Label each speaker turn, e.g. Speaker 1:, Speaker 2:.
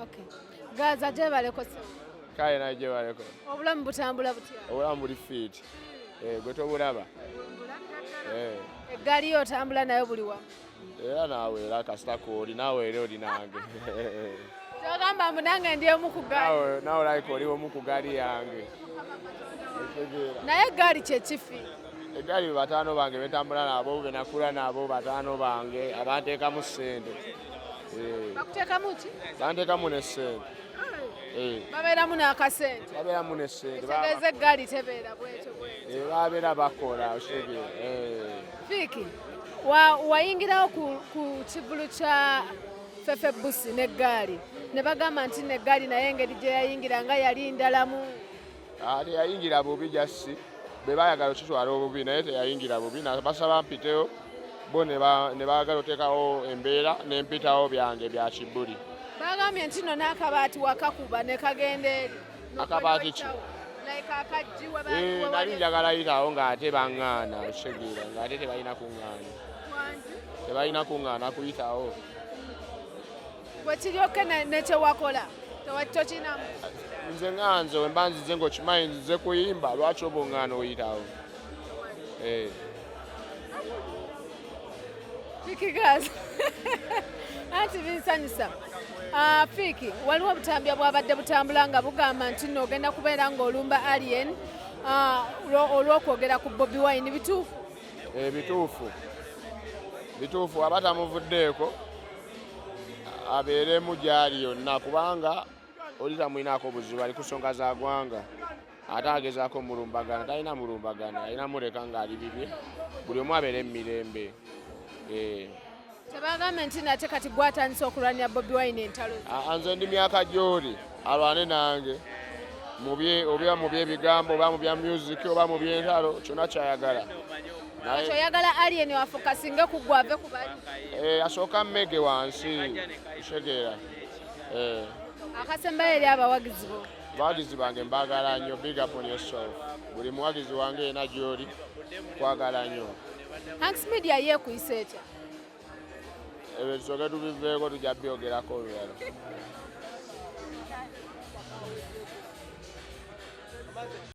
Speaker 1: Okay. Gaza, gyebaleko ssebo.
Speaker 2: Kale naye gyebaleko.
Speaker 1: Obulamu butambula butya?
Speaker 2: Obulamu buli fit. Gwe tobulaba.
Speaker 1: Eggaali yo otambula nayo buli wamu.
Speaker 2: Era naawe, era kasita kooli naawe, era oli nange.
Speaker 1: Kyogamba mbu nange ndi omu ku ggaali?
Speaker 2: Naawe like oli omu ku gaali yange. Otegeera?
Speaker 1: Naye eggaali kyekifi?
Speaker 2: Eggaali be bataano bange betambula nabo, benakula nabo, bataano bange abanteekamu ssente.
Speaker 1: Bakuteekamu ki?
Speaker 2: Banteekamu ne ssente.
Speaker 1: Babeeramu n'akasente?
Speaker 2: Babeeramu ne ssente.
Speaker 1: Ekitegeeza eggaali tebeera bwetyo bwetyo.
Speaker 2: Babeera bakola, okitegeera.
Speaker 1: Fik, wayingirawo ku kivulu kya Fefe Busi n'eggaali ne bagamba nti neggaali naye engeri gye yayingira nga yali ndalamu.
Speaker 2: Ah, teyayingira bubi, just bwe baayagala okitwala obubi, naye teyayingira bubi. Basaba mpitewo bo ne baagala oteekawo embeera, nempitawo byange bya kibuli.
Speaker 1: Bagambye nti no n'akabaati wakakuba ne kagenda eri.
Speaker 2: Akabaati ki?
Speaker 1: Like akaggi we
Speaker 2: Nali njagala yitawo ng'ate baŋŋaana, okitegeera, ng'ate tebalina kuŋŋaana.
Speaker 1: Wangi.
Speaker 2: Tebalina kuŋŋaana kuyitawo.
Speaker 1: Bwe kiryoke nekyewakola tokinamu?
Speaker 2: Nze nga nze we mba nzize ng'okimanyi nzize kuyimba, lwaki oba oŋŋaana oyitawo?
Speaker 1: Fik Gaza, anti binsanyusa. Ah, Fik, waliwo obutambi bwabadde butambula nga bugamba nti nno ogenda kubeera ng'olumba Alien olw'okwogera ku Bobi Wine. Bituufu?
Speaker 2: Bituufu, bituufu. Aba tamuvuddeeko abeeremu gyali yonna, kubanga oli tamwinaako buzibu, ali ku nsonga za ggwanga, ate agezaako mulumbagana. Talina mulumbagana, alina muleka ng'ali bibye, buli omu abeere mu mirembe.
Speaker 1: Tebagambe nti nate kati gwatandise okulwanira Bobi Wine entalo ze?
Speaker 2: Ah, nze ndi myaka gy'oli, alwane nange oba mu by'ebigambo, oba mu bya music, oba mu by'entalo, kyonna kyayagala.
Speaker 1: Kati oyagala Alien wafokasinge ku gwe, ave ku bali?
Speaker 2: Asooka mmege wansi, kitegeera.
Speaker 1: Akasembayo eri abawagizi bo.
Speaker 2: Abawagizi bange mbagala nnyo, big up on yourself. Buli muwagizi wange yena gy'oli, kwagala nnyo.
Speaker 1: Hanks Media yeekuyisa etya?
Speaker 2: Ebyo tusooke tubiveeko, tujja byogerako olulala.